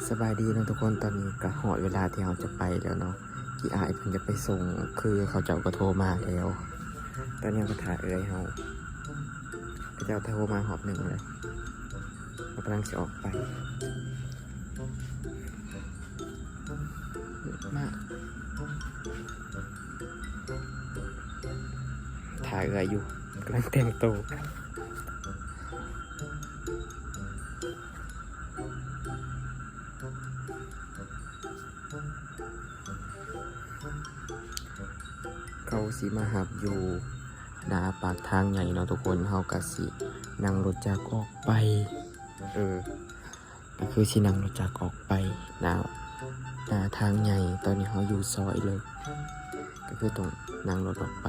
ສະບາຍດີເນາະທຸກຄົນ, ຕອນນີ້ກໍຮອດເວລາທີ່ເຮົາຈະໄປແລ້ວເນາະ, ທີ່ອ້າຍເພິ່ນຈະໄປສົ່ງ ຄືເຂົາເຈົ້າກໍໂທມາແລ້ວ. ຕອນນີ້ເຮົາກໍຖ້າເອື້ອຍເຮົາ, ເຂົາເຈົ້າໂທມາຮອບໜຶ່ງແລ້ວ, ເຮົາກຳລັງຊິອອກໄປ. ມາ ຖ້າເອື້ອຍຢູ່, ກຳລັງແຕ່ງໂຕ. ເຂົາຊິມາຮັບຢູ່ໜ້າປາກທາງໃຫຍ່ເນາະທຸກຄົນ, ເຮົາກະຊິນັ່ງລົດຈັກອອກໄປ. ເອີ ກໍຄືຊິນັ່ງລົດຈັກອອກໄປໜ້າ ໜ້າທາງໃຫຍ່. ຕອນນີ້ເຮົາຢູ່ຊອຍເລີຍ, ກໍຄືຕ້ອງນັ່ງລົດອອກໄປ.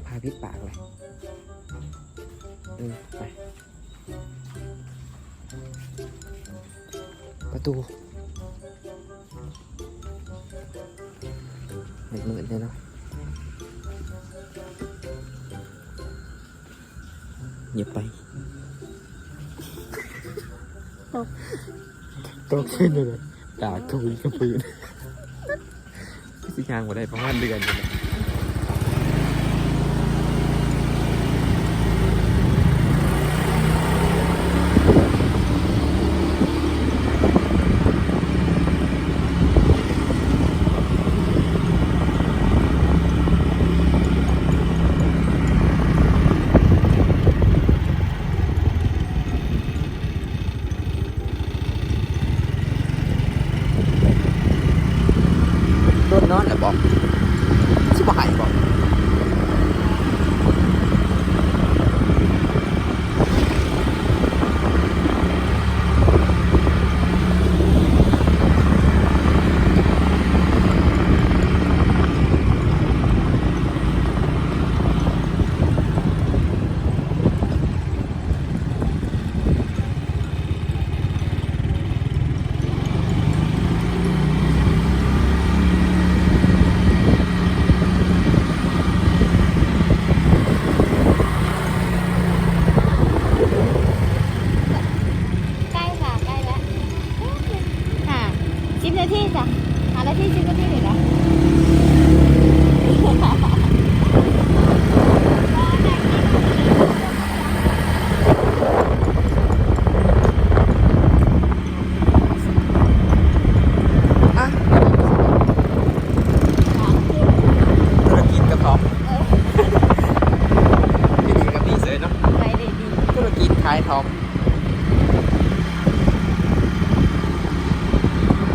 ຜ້າປິດປາກເລີຍ. ອືມ ໄປ. ປະຕູ ມືດໆເດ້ເນາະ, ຢ່າໄປ ຕົກ ຕົກຂຶ້ນເລີຍ ຕາທຸຍກັບພື້ນ. ຄືຊິຍ່າງບໍ່ໄດ້ປະມານເດືອນນີ້ແຫຼະ. ລົດນອນແລ້ວບໍ? ຊິບໍ່ໃຫ້ບໍ? ໃກ້ລະ ໃກ້ລະ ຫ້າ ສິບນາທີຈ້ະ ຫ້ານາທີ ສິບນາທີນີ້ລະ. ອ່ະ ທຸລະກິດກະທ້ອມ ເອີ ຢູ່ດີກະມີເສີຍເນາະ ໄດ້ດີ ທຸລະກິດຂາຍທ້ອມ.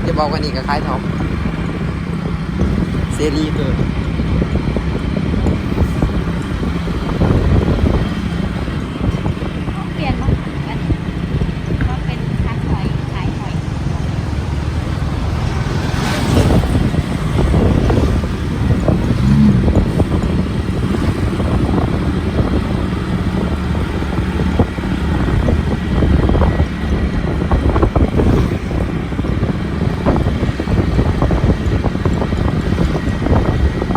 ຢ່າບອກວ່ານີ້ກະຂາຍທອງ ເສລີເກີນ. ປ່ຽນມາ ມາເປັນຂາຍຫອຍ ຂາຍຫອຍ. ເ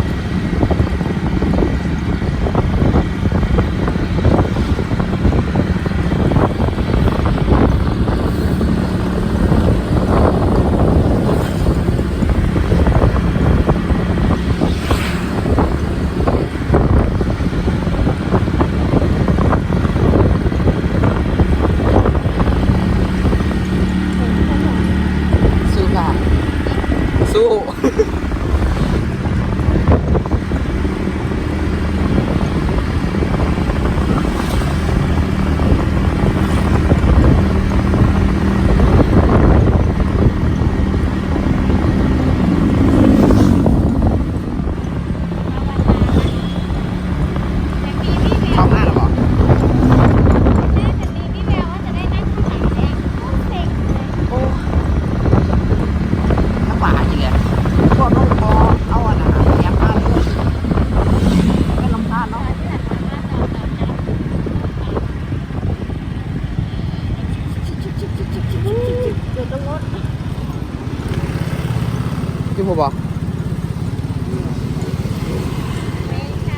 ບໍ່?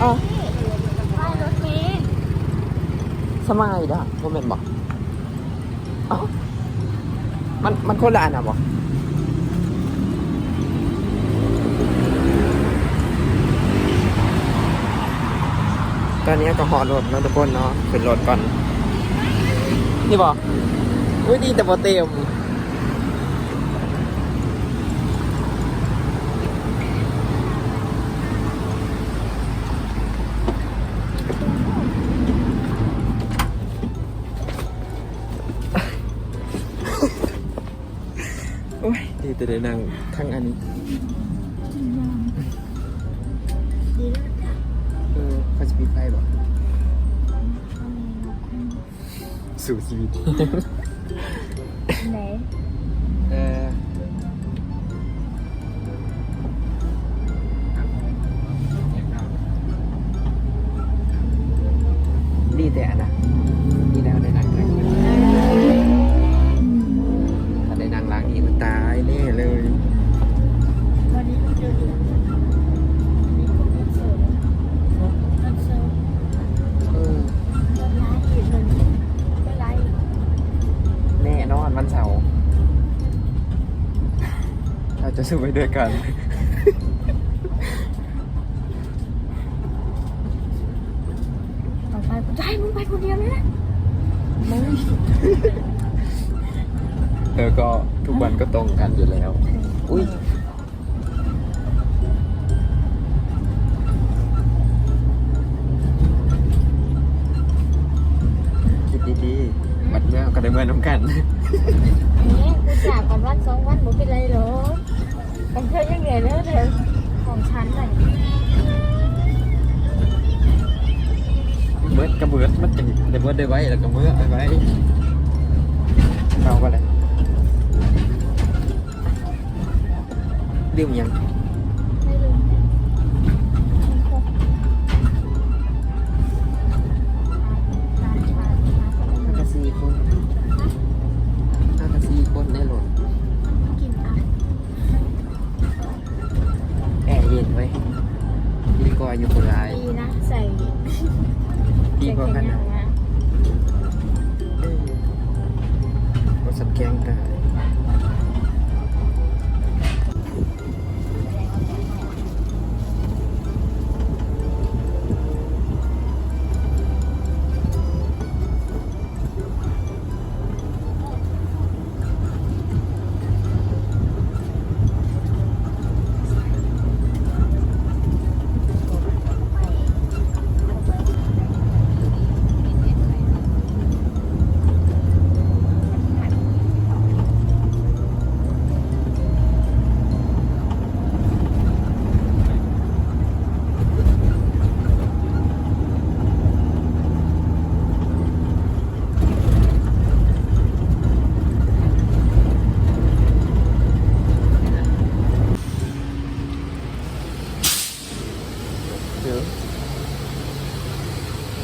ອ້າວ ປ້າຍລົດເມ ສະໝາຍດາ ບໍ່ແມ່ນບໍ່? ເອົ້າ ມັນ ມັນຄົນລະອັນນະບໍ່? ຕອນນີ້ເຮົາກໍຮອດລົດເນາະທຸກຄົນເນາະ ຂຶ້ນລົດກ່ອນ. ນີ້ບໍ່? ອຸ້ຍ ດີແຕ່ບໍ່ເຕັມ. ໂອ້ຍ ດີແຕ່ໄດ້ນັ່ງທາງອັນນີ້. ດີແລ້ວ ເອີ ເຂົາຊິປິດໄຟບໍ່? ສູ້ຊີວິດ ແນ ເອີ ດີແຕ່ອັນນະ ດີແລ້ວໄດ້ນັ່ງ ຖ້າໄດ້ນັ່ງຫຼັງນີ້ ໂອ້ຍ ຕາຍແນ່ເລີຍ. ເອີ ແນ່ນອນວັນເສົາ ເຮົາຈະສູ້ໄປດ້ວຍກັນ. ໄປ ໄປ ໄປ ມຶງໄປຄົນດຽວເລີຍນະ. ເອີ ກໍທຸກວັນກໍຕົງກັນຢູ່ແລ້ວ. ອຸ້ຍ ຄິດດີໆ ບັດເມືອກໍໄດ້ເມືອນຳກັນ. ແມ່ນ ອຸດສາກັນວັນສອງວັນບໍ່ເປັນໄລດອກ ບາງເທື່ອຍັງເຫຼືອເດີ ຂອງຊັ້ນນັ້ນ ເບິດກໍເບິດ ມັນຈັ່ງໄດ້ເບິດໄດ້ໄວ ແລ້ວກໍເມືອໄວໆ ເອົາໄປເລີຍ. ດື່ມຫຍັງ? ເຮົາກໍສີ່ຄົນ ເຮົາກໍສີ່ຄົນໃນລົດ. ແອເຢັນເວີຍ ດີກວ່າຢູ່ຄົນຫຼາຍ. ດີນະ ໃສ່ ດີກວ່າຂະໜາດ ເອີ ບໍ່ສັບແຂງກາຍ.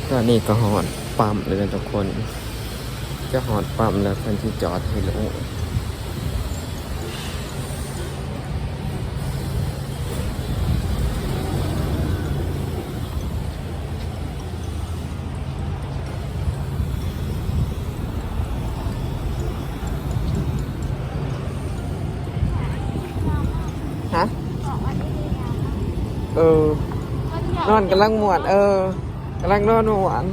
ຕອນນີ້ກໍຮອດປ້ຳແລ້ວນະທຸກຄົນ ຈະຮອດປ້ຳແລ້ວ ເພິ່ນຊິຈອດໃຫ້ລົງ. ຮະ? ເອີ ນອນກຳລັງມ່ວນ ເອີ ກຳລັງນອນມ່ວນ.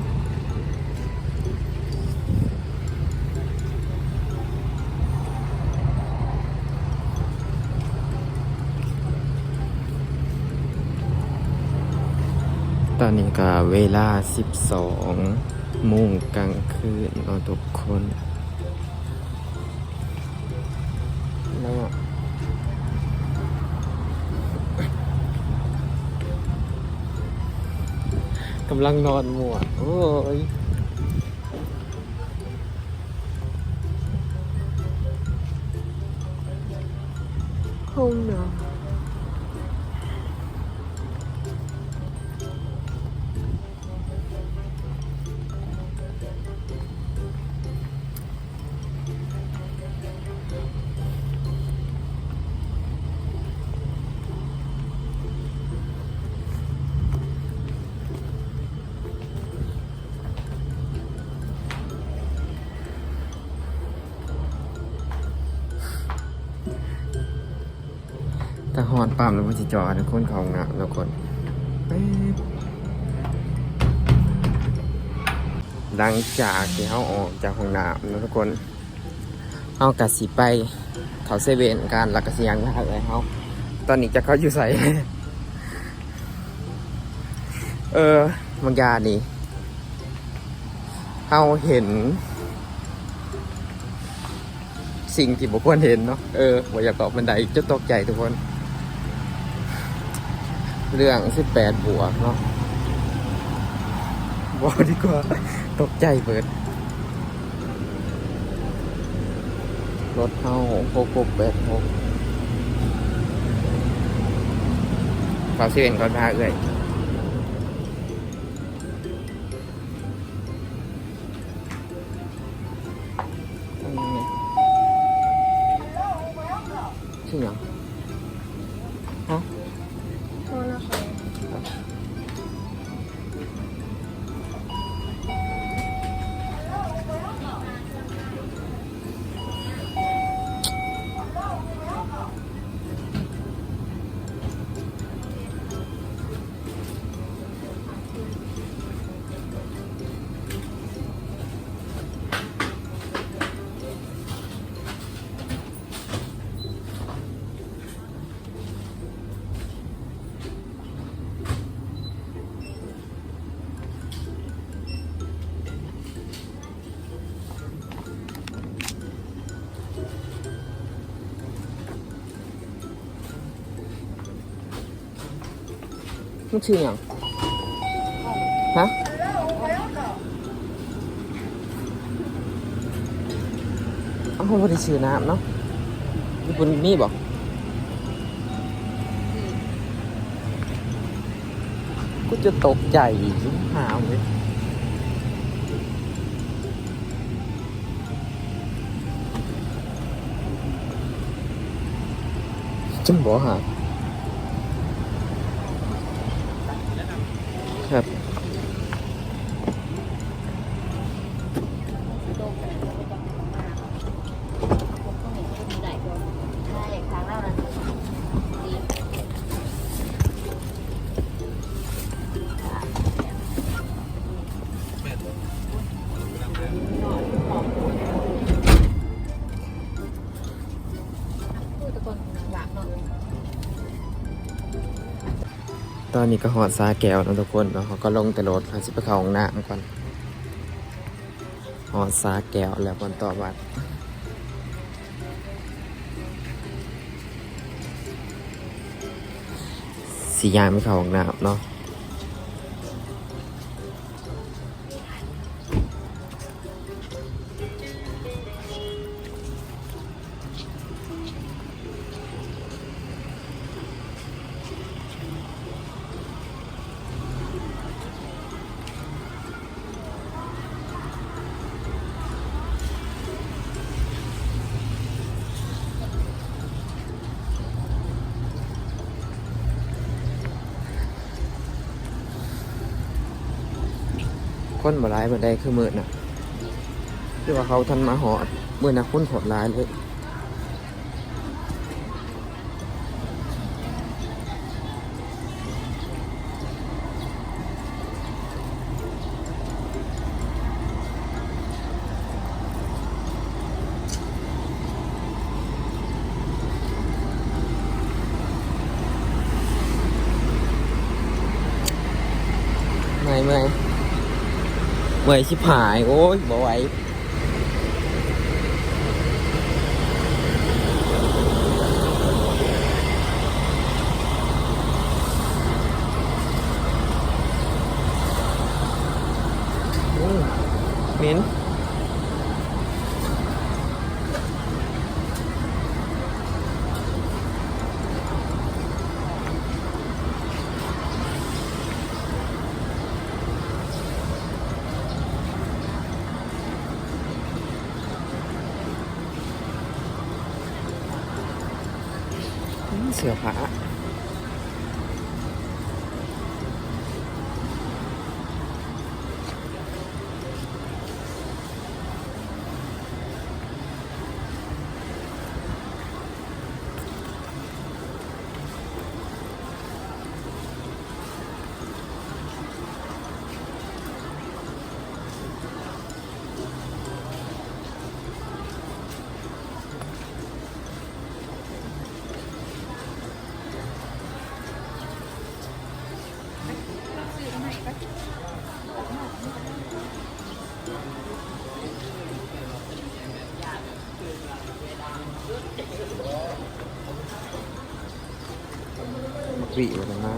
ຕອນນີ້ກໍເວລາສິບສອງໂມງກາງຄືນເນາະທຸກຄົນ. ກຳລັງນອນມ່ວນ ໂອ້ຍ. ຫ້ອງນ້ຳ. ເ ຖ້າຮອດປ້ຳແລ້ວ ເພິ່ນຊິຈອດໃຫ້ຄົນເຂົ້າຫ້ອງນ້ຳເນາະທຸກຄົນ. ຫຼັງຈາກທີ່ເຮົາອອກຈາກຫ້ອງນ້ຳເນາະທຸກຄົນ, ເຮົາກະຊິໄປເຂົ້າເຊເວັ່ນກັນ ແລ້ວກະຊິຍ່າງໄປຫາເອື້ອຍເຮົາ. ຕອນນີ້ຈັກເຂົາຢູ່ໃສ. ເອີ ບາງຢ່າງນີ້ ເຮົາເຫັນສິ່ງທີ່ບໍ່ຄວນເຫັນເນາະ. ເອີ ບໍ່ຢາກເວົ້າປານໃດ ຈົນຕົກໃຈທຸກຄົນ. ເລື່ອງສິບແປດບວກເນາະ ບໍ່ດີກວ່າ ຕົກໃຈເບີດ. ລົດເຮົາ ຫົກຫົກແປດຫົກ ເຂົ້າເຊເວັ່ນກ່ອນ ພາເອື້ອຍ. ຊື່ຫຍັງ? ຮະ? ໂທນະຄອນ. ມັນຊື່ຫຍັງ? ຮະ? ເອົ້າ ເຮົາບໍ່ໄດ້ຊື້ນ້ຳເນາະ. ຍີ່ປຸ່ນມີບໍ່? ກູຈະຕົກໃຈອີກ ຫາວເລີຍ. ຈັ່ງບໍ່ຫາ ຄັບ. ຕອນນີ້ກໍຮອດສາແກ້ວແລ້ວທຸກຄົນເນາະ, ເຮົາກໍລົງແຕ່ລົດ ເຮົາຊິໄປເຂົ້າຫ້ອງນ້ຳກ່ອນ. ຮອດສາແກ້ວແລ້ວ ບ່ອນຕໍ່ວັດ ຊິຍ່າງໄປເຂົ້າຫ້ອງນ້ຳເນາະ. ຄົນບໍ່ຫຼາຍປານໃດຄືມື້ນະ, ຄືວ່າເຮົາທັນມາຮອດ, ມື້ນະຄົນໂຄດຫຼາຍເລີຍ. ເມື່ອຍ ເມື່ອຍ ເມື່ອຍຊິບຫາຍ ໂອ້ຍ ບໍ່ໄຫວ. ໂອ້ ເໝັນ. ອືມ ເສື້ອຜ້າ. ວິວ່າຊັ້ນນະ.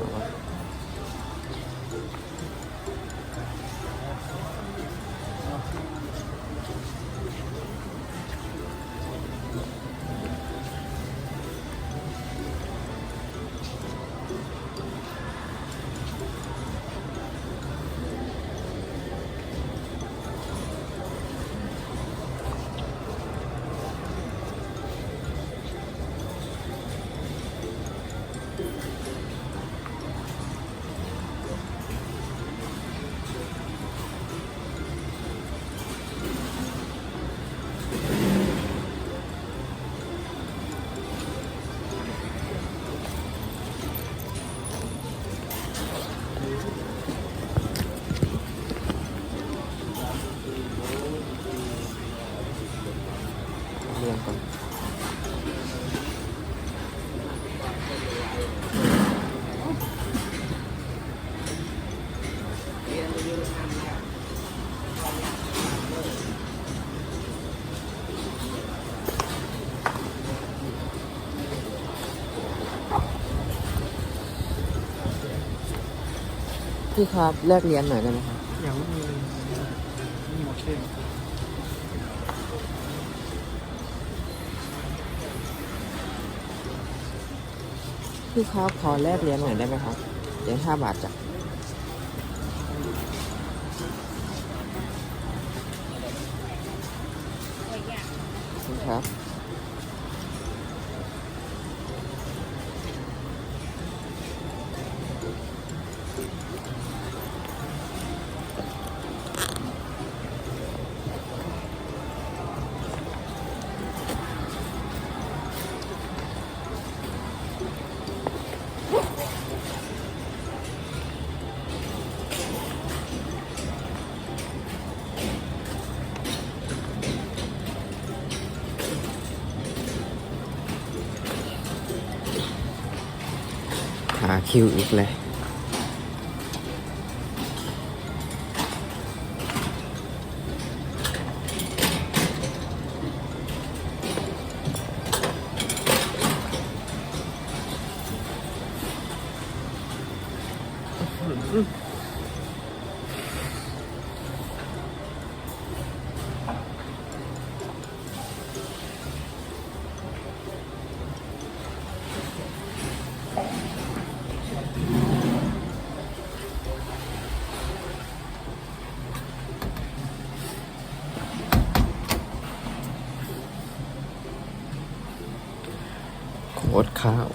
ລຽງກ່ອນ. พี่ครับ แลกเหรียญหน่อยได้ไหมครับ? ยังไม่มีเลย ไม่มีหมดเลย. พี่ครับ ขอแลกเหรียญหน่อยได้ไหมครับ? เหรียญห้าบาทจ้ะ. ขอบคุณครับ. ຖ້າຄິວອີກແລ້ວ. ໂຄດຂາວ.